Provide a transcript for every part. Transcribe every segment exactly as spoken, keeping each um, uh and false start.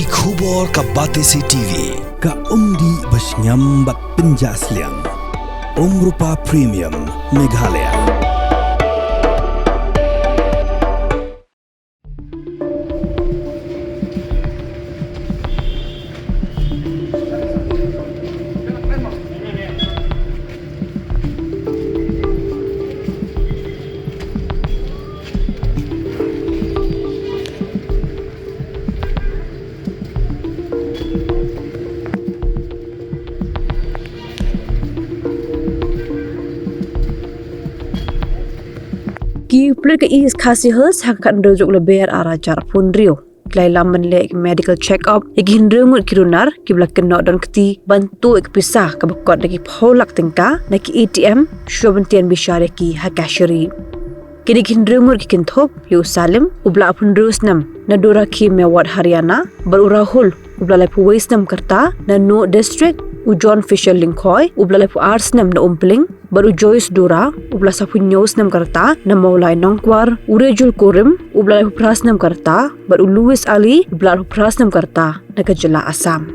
Ki khubor ka Batesi T V, ka umdih ba shngiam bad pynjah sliang. Umrupa Premium, Meghalaya. Ki pulit ka East Khasi Hills ha ka khathynriew tarik Lber arhajar arphew hynriew ki la ïalam ban leh ki medical check up ïa ki hynriew ngut ki runar kiba la kynnoh don kti ban tuh ïa ka pisa kaba kot da ki phew lak tyngka na ki A T M shuwa ban tian bishar ïa ki ha ka shari. Kine ki hynriew ngut ki kynthup ïa u Salim uba la arphew hynriew snem na Dorakhia, Mewat, Haryana, bad u Rahul uba la laiphew wei snem ka rta na Nuh District, u John Fisher Lyngkhoi uba la laiphew ar snem na Umpling, bad u Joyce Dura uba la sawphew hynñiew snem ka rta na Mawlai Nongkwar, u Rejul Kurim uba la laiphew phra snem ka rta, bad u Louis Ali uba la arphew phra snem ka rta na ka jylla Assam.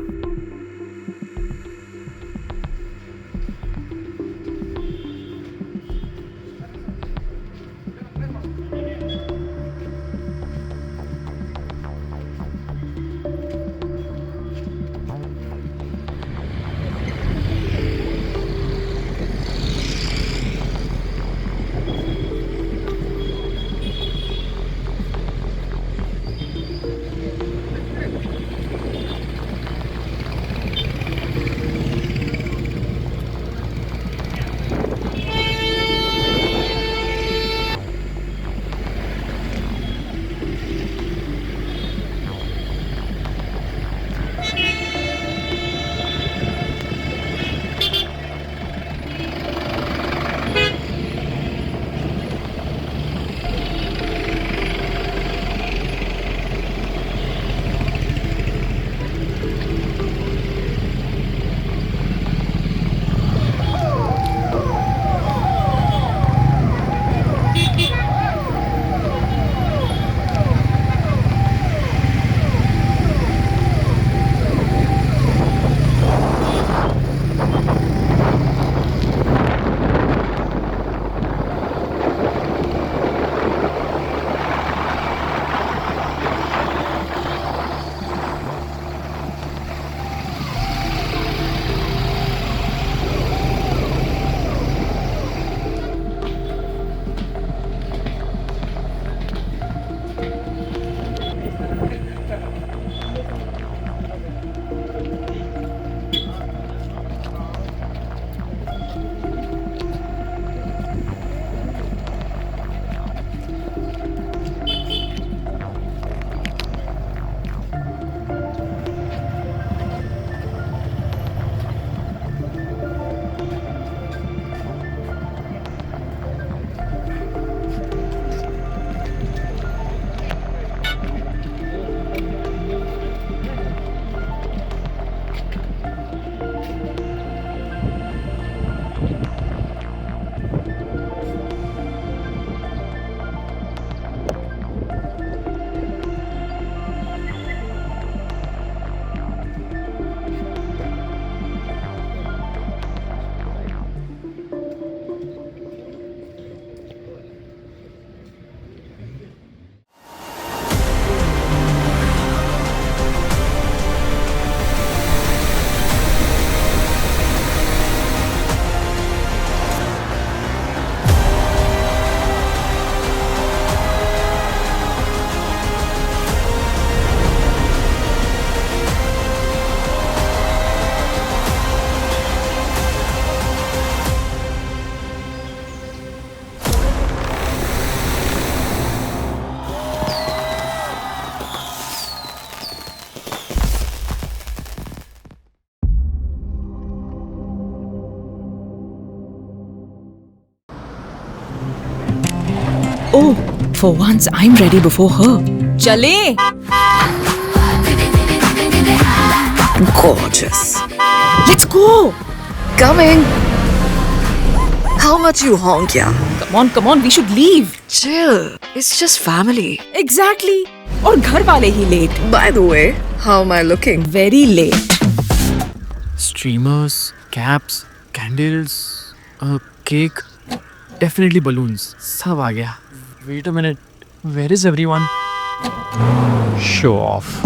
Oh, for once I'm ready before her. Chale! Gorgeous. Let's go! Coming! How much you honk, yeah? Come on, come on, we should leave. Chill. It's just family. Exactly. और घर वाले ही late. By the way, how am I looking? Very late. Streamers, caps, candles, a cake, definitely balloons. सब आ गया. Wait a minute, where is everyone? Show off.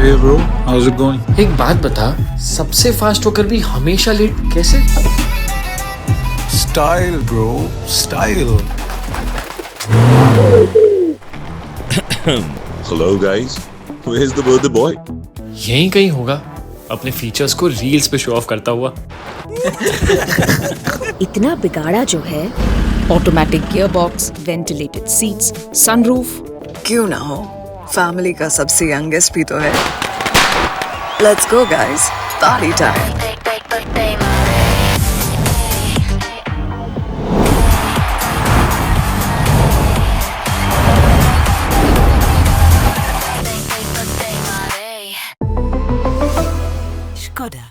Hey bro, how's it going? एक बात बता, सबसे फास्ट होकर भी हमेशा लेट कैसे? Style, bro, style. Hello, guys. Where's the birthday boy? यहीं कहीं होगा, अपने फीचर्स को रील्स पे शो ऑफ करता हुआ. इतना बिगाड़ा जो है. Automatic gearbox, ventilated seats, sunroof. क्यों ना हो, फैमिली का सबसे यंगेस्ट भी तो है. Let's go, guys. Party time. Skoda.